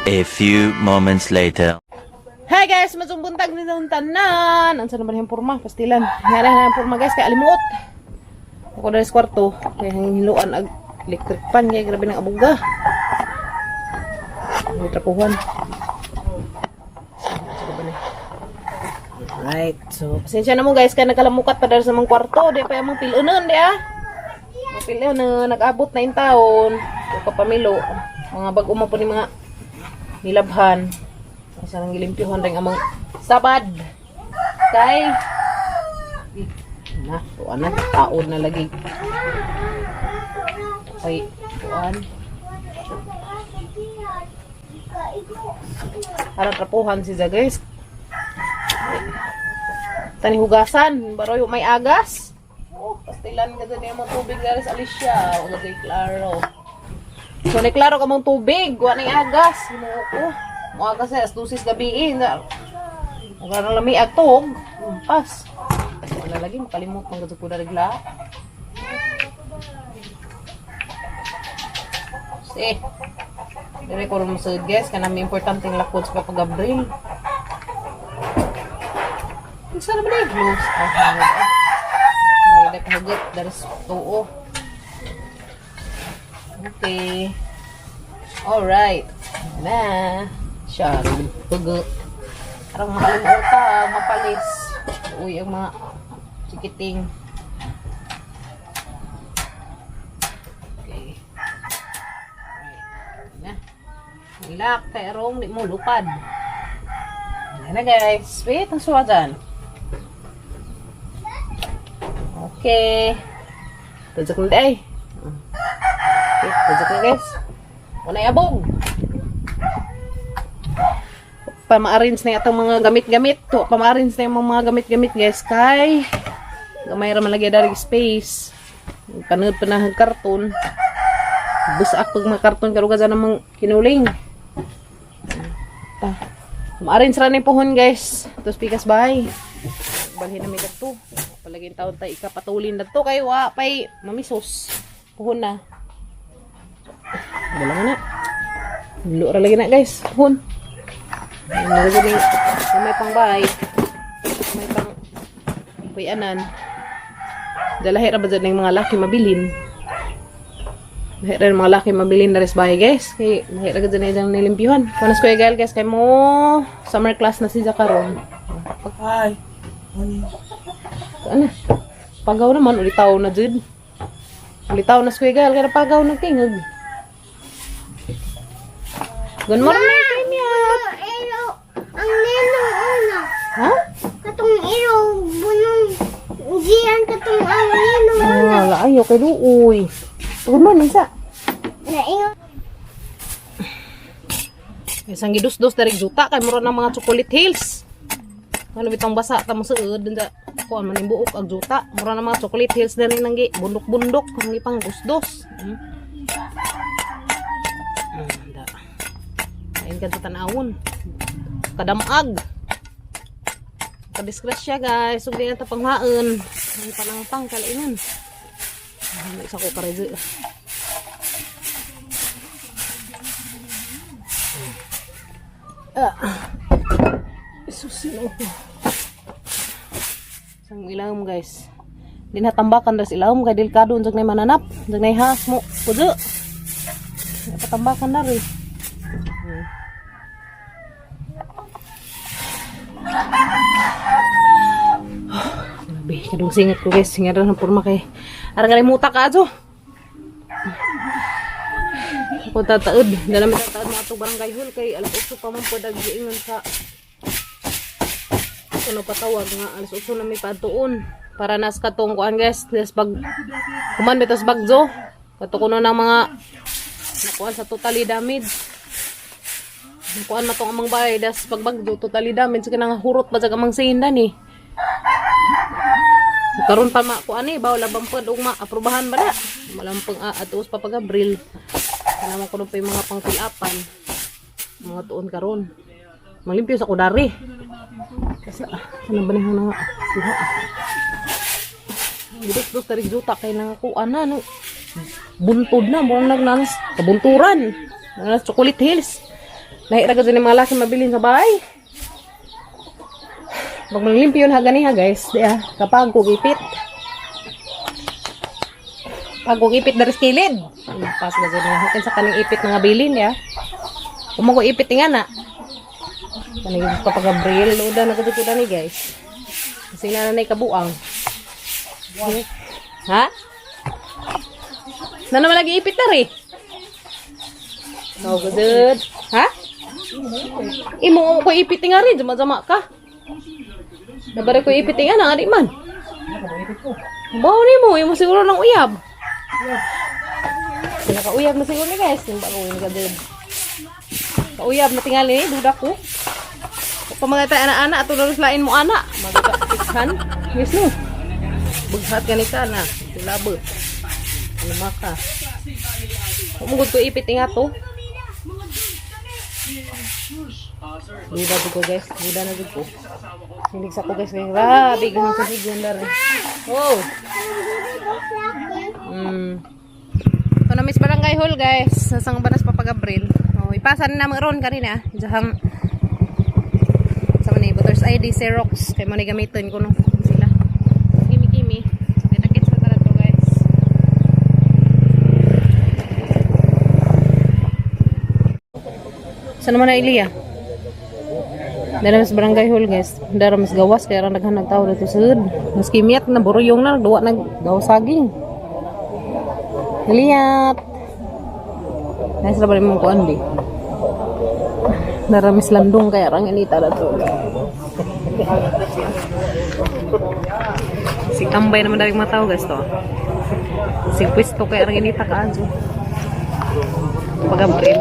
A few moments later. Hi guys, masubuntag ni ng tanan. Unsa naman yung porma, pastilan. Nga na yung porma guys, kay alimuot. Ako dali sa kwarto, kay hiluan ag electric pan kay grabe ng abuga. May trapuhan. Right, so pasensya na mo guys kay nagkalamukat pa dali sa mga kwarto, di pa among pilunon di ah. Mga pilunon nag-abot na in taon. O kapamilo, mga bag-o man po ni mga nilabhan. Asa nang gilimpyuhan rin amang sabad. Kay na, tuan na, taon na lagi. Ay, tuan. Para trapuhan si guys. Tani hugasan, baroy may agas. Oh, pastilan ka dyan yung mga tubig dali sa Alicia. O kay Klaro. So, ni Klaro ka mong tubig. Wa na agas. Hinuo ko. Mo agas sa alas 12 gabi eh. Na, wala nang lami atog. Pas. Wala lagi, makalimot ng gadyo ko na regla. Si. Dire ko rin masud guys, kanang may importanteng lakod sa Papa Gabriel. Isa na ba na yung gloves? Ah, hangod. Ah. Narinig pahugot, daris tuo. Okay. Alright. Na. Siya, hugot. Parang makalimuta, mapalis. Uy, ang mga chikiting. Okay. Alright. Na. Ilak, kay arong di mo lupad. Ayan na guys. Wait, ang suwa dyan. Okay. Tadyak na day. Okay, tadyak na guys. Wala abog. Pa ma-arrange na itong mga gamit-gamit. To, pa ma-arrange na yung mga gamit-gamit guys. Kay, gamay ra man lagi dari space. Panood pa na ang karton. Busak pag mga karton karuga dyan namang kinuling. Ta. Ma-arrange ra na yung puhon guys. Tapos pikas bye. Balhin na may kadto. Palaging taon tayo ikapatulin na to kay wa pay mamisos. Puhon na. Wala nga na. Lulo ra lagi na guys. Puhon. Ano lagi ni may pang bike. May pang puyanan. Dalahi ra ba dyan yung mga laki mabilin? Lahi ra yung mga laki mabilin na rin sa bahay guys. Kay lahi ra gud na yung nilimpyuhan. Kunas ko guys kay mo summer class na si karon. Hi. Ano? Pagaw naman, ulitaw na jud. Ulitaw na squiggle, kaya pagaw ng tingog. Good morning, Kimya! Ilo, ang ninong una. Ha? Katong ilo, bunong, diyan katong ang ninong una. Wala, ayaw kay Luoy. Good morning, sa. Naingon. Isang gidus-dus dari juta kay mura ng mga chocolate hills. Ano bitong basa ta mo suod da kuan man yung buok ag juta. Mura ng mga chocolate hills dali nang gi bundok-bundok ang ipang dus-dus. Da. Ayun ka sa tanawon. Kadamag. Kadisgrasya guys. Ug di na ta panghaon. Ang panangtang kalainan. Ano isa ko karejo. Ah. Susin ko. Isang ilawom guys. Di natambakan das ilawom kay delikado unsag nay mananap. Unsag nay has mo. Pudo. Napatambakan na rin. Grabe, kadung singat ko guys. Singat ng porma kay. Arang kalimuta ka ato. Ako tataod. Dala mi tataod mga itong barangay hall kay alas 8 pa man po nag-iingon sa ano patawag nga alas 8 na may paadtuon para nas katong kuan guys des pag kuman bitas bagzo kato kuno ng mga nakuan sa totally damage nakuan matong amang bahay das pag bagzo totally damage kanang hurot ba sa amang sinda ni karon pa ma kuan eh bawal labang pud ug ma-aprobahan ba na malampang atos pa pag Abril kailangan ko pa yung mga pangpilapan mga tuon karon malimpyo sa kudari kasi ano ba niya na kuha. Gidus-dus tarik juta kay nangakuha na no. Buntod na murang nagnanas kabunturan. Nanas Chocolate Hills. Lahi ra gud ni mga laki mabilin sa bahay. Pag manglimpyo na ganiha guys, di ah, kapag kog ipit. Pag kog ipit dari sa kilid. Pas na jud na sa kaning ipit nga bilin ya. Kumo ko ipit nga na. Kaning Papa Gabriel, loda na gud ni guys. Kasi na nanay kabuang. Ha? Na naman lagi ipit na rin. No, good. Ha? Imo ko ipit nga rin, jama-jama ka. Nabara ko ipit nga na, adi man. Bawo ni mo, imo siguro ng uyab. Nakauyab na siguro ni guys, yung bago yung gadud. Kauyab na tingali ni, duda ko. Pamagay tayo ana-ana, ato na lain mo ana. Magkapikhan. Yes no. Bughat gani ka na. Tulabo. Ano maka. Umugod ko ipit nga to. Duda ko guys. Duda na jud ko. Sinig sa ko guys. Grabe ganun sa sigundar. Oh. Ito na Miss Barangay Hall guys. Sa Sangbanas Papa Gabriel. Oh, ipasa na namin ron kanina. Diyang sa manay voters ID Xerox kay mo ni gamiton ko no sila. Kimi kimi. Kita-kits na talaga to guys. Saan naman na Ilya? Dara mas barangay hall guys. Dara mas gawas kaya ra naghanag tao dito sa sud. Mas kimiyat na buruyong na duwa nag gawas saging. Iliyat. Nasa ra ba mong kuan di? Dara mas landong kaya rang inita na to. Si tambay naman dari mga tao guys to. Si pwesto kaya rang inita kaadyo. Pag-April.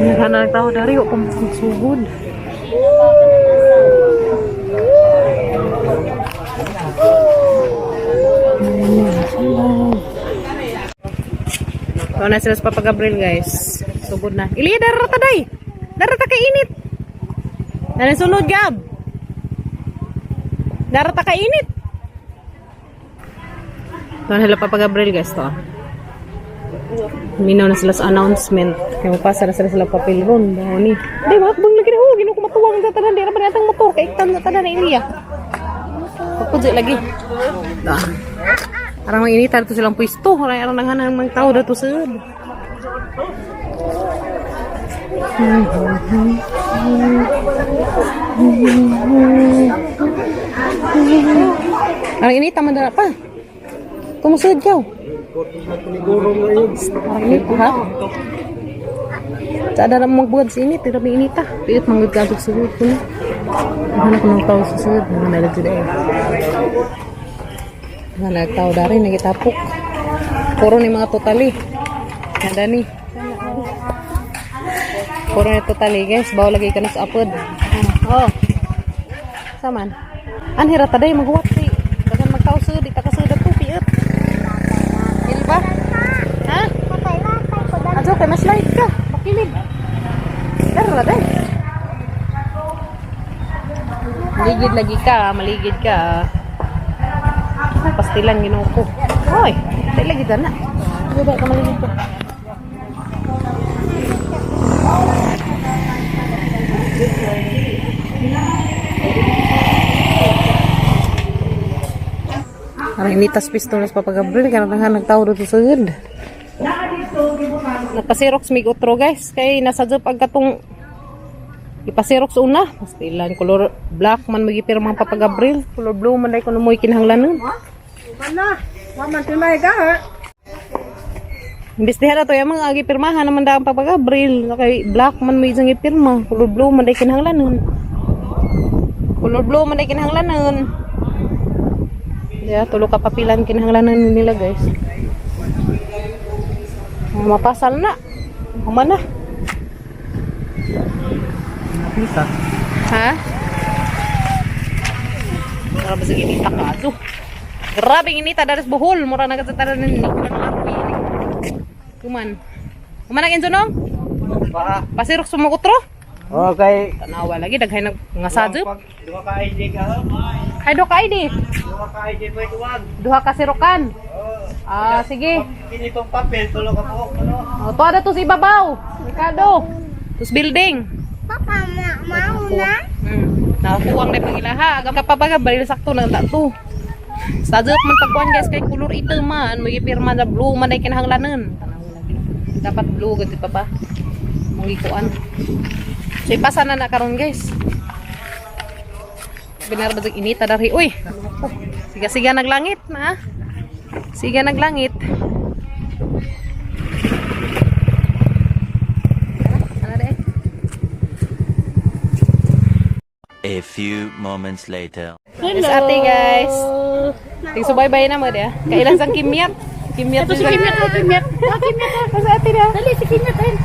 Naghanag tao dari wa pa magsugod. So na sila sa Papa Gabriel guys. Sugod na. Ilya darata day. Darata kay init. Nana sunod Gab. Darata kay init. So na sila Papa Gabriel guys to. Minaw na sila sa announcement. Kaya mapasa na sila sila papel ron. Baho ni. Di ba? Bang lagi na. Oh, ginoo ko matuwang sa tanan. Di na ba natang motor? Kay iktan sa tanan na Ilya. Pagpudyo lagi. Dah. Arang mainita dito silang pwesto. Arang arang nanghanang mga tao dito sa. Arang inita man dala pa. Tumusod ka. Arang inita ha? Sa dala mo magbuhat sa init, pero may inita. Pilit manggod ka sa sugod ko na. Hanap ko ng tao sa sugod. Mga nalag sila eh. Mga nagtao dari, nagitapok. Puro ni mga totally. Nada ni. Puro ni totally guys. Bawa lagi ka na sa apod. Oh. Saman. Anhira taday maghuwat si. Dagan magtao sud, di ta ka sud to piot. Dili ba? Ha? Patay-patay ko dali. Adyo kay mas light ka. Pakilig. Dara day. Maligid lagi ka, maligid ka. Ay, pastilan ginoo ko. Hoy, tay lagi dana. Di ba ka maligid ka? Parang initas pistolas Papa Gabriel, kaya nang nagtao dito sa gid. Nagpa-xerox mig otro guys kay nasa job ang katong ipasirox una. Pastilan color black man magipirma ang Papa Gabriel, color blue man dai kuno mo'y kinahanglanon. Imbis diha na to yung mga gipirmahan naman da ang Papa Gabriel kay black man may isang gipirma, color blue man dai kinahanglanon. Color blue man dai kinahanglanon. Ya, tulo ka papilan kinahanglanon nila guys. Mapasal na. Human na. Pita. Ha? Grabe sa inita ka. Aso. Grabe ang inita daras Bohol. Mura na ka sa tanan ni Kuman. Kuman ang enzo no? Pa. Pasirok sumukutro? Okay. Tanawa lagi daghay nag nga sadep. Duha ka ID ka. Ay do ka ID. Duha ka ID mo ituwag. Duha ka sirukan. Ah, sige. Kini tong papel tulo ka buok ano. Oh, tuwa na to sa ibabaw. Ricardo. Tus building. Papa, mauna. Nakakuwang na pangilaha. Agam ka pa ba baril sakto lang ta to. Sadep man pagkuan guys kay kulor itim man, may pirma na blue man ay kinahanglanon. Tanawa lagi. Dapat blue gud pa pa. Mangikuan. So ipasa na na karon guys. Binar ba inita dari uy. Siga-siga naglangit na. Siga naglangit. Ano de? A few moments later. Hello. Ate guys. Ting subaybay na mo dia. Kailan sang kimyat? Kimyat Ito si Kimyat, oh, Kimyat. Oh, Kimyat. oh. Sa ate na. Dali, si Kimyat. Ayun.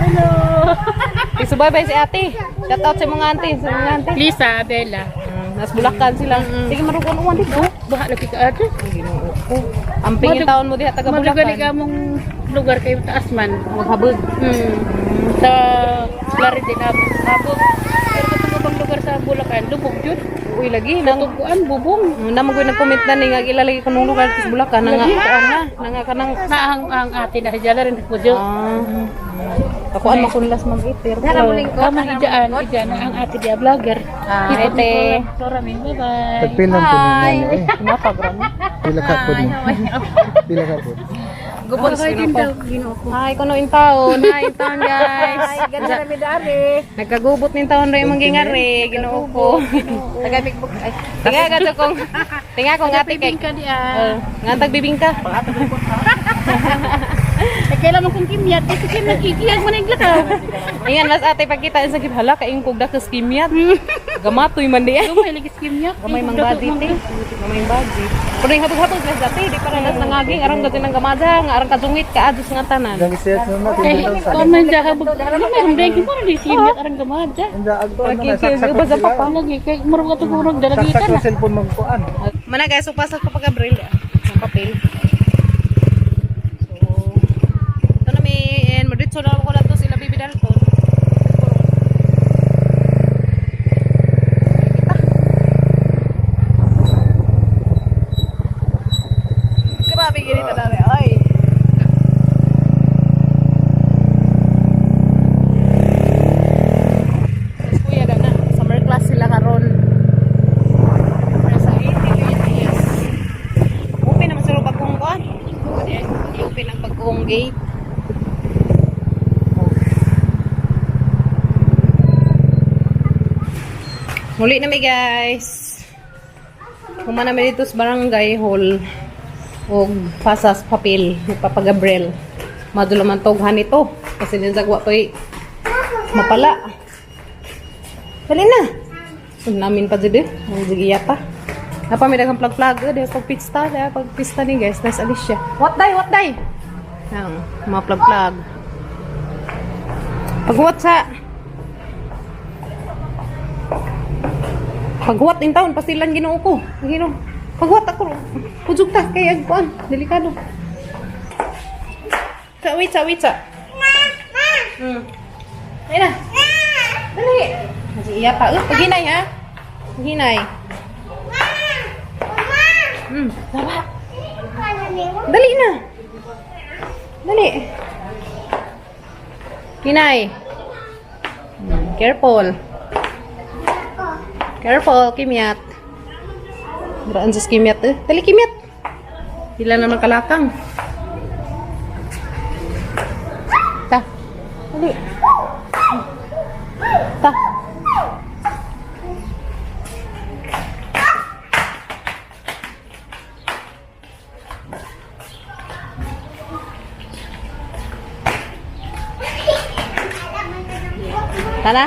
Hello. Ting subaybay si ate. Shout out sa mga ante, sa mga ante. Lisa, Bella. Nas Bulacan sila. Sige marugon uwan dito. Baha lagi ka ate. Ginoo ko. Ang pingin taon mo diha taga Madugali ka Bulacan. mong lugar kayo taas man. Maghabog. Sa Claridin habog. Habog. Pero katong ubang lugar sa Bulacan, lubog yun. Uy lagi nang Tuguan, bubong. na mo nag-comment na ni nga ilalagay ko nung lugar sa Bulacan na nga kuan na na nga kanang Naang ang ate na hijala rin po dyan. ah Akuan makunlas mag-ipir. Tama, ijaan, ijaan ang ate dia vlogger. Ah, ate. Flora, bye-bye. Tagpilang po ni Hi. nani eh. Kumapag ra mo. Pila ka po ni. Pila ka po. Gubot Hi, kuno in taon. Hi, in taon, guys. Hi, ganda na midari. Nagkagubot nin taon rin mong gingari, Ginoo ko. Tinga ka to kong tinga kong ate kay. Bibingka di ah. Oh, nga tagbibingka. Eh, kailan mo kong kimyat? Eh, si Kim nagkikiyag mo na yung lakaw. Ingan mas ate pagkita sa kib hala kay kog dakas kimyat. Gamatoy man di. Gamay lagi si kimyat. Gamay mang body te. Gamay mang body. Pero yung habog-habog nas dati, di para nas nangaging arang gati ng gamada, nga arang kadungit ka adus nga tanan. Ilang siya sa mga Eh, 10,000. kung man dyan habog. Ano may humdeng mo rin si kimyat arang gamada. Hindi agto ano Lagi na kay saksak ba sa sila. papa? Lagi kay murag ato murag Saksak dalagitan sa na. cellphone magkuan. Mana guys, so pasok ko pag Abril ang papel. So, ito na may, and madritso na ako lang to sila Bibi Dalton. Grabe ganito na rin. Ay. Kuya na, summer class sila karon. Nasa 80 yes. Open naman sila bagong kuan. Open ang bagong gate. Muli na mi guys. Kuma na mi dito sa barangay hall og pasas papel ni Papa Gabriel. Madula man tog nito kasi ninsagwa to'y mapala. Dali na. Sug namin pa jud eh. Ang sige pa. Napa may daghang plag-plag eh, dahil pag pista, dahil pag pista ni guys, nice Alicia. What day, what day? Ang mga plag-plag. Paghuwat sa Paghuwat in taon pasilan Ginoo ko. Ginoo. Paghuwat ako. Pujug ta kay agkuan, delikado. Sa wait sa wait sa. Ay na. Dali. Kasi iya pa. Paghinay ha. Paghinay. Tama. Dali na. Dali. Hinay. Careful. Careful, Kimyat. Graan sa Kimyat eh. Dali, Kimyat. Sila naman kalakang. Ta. Dali. Ta. Tara.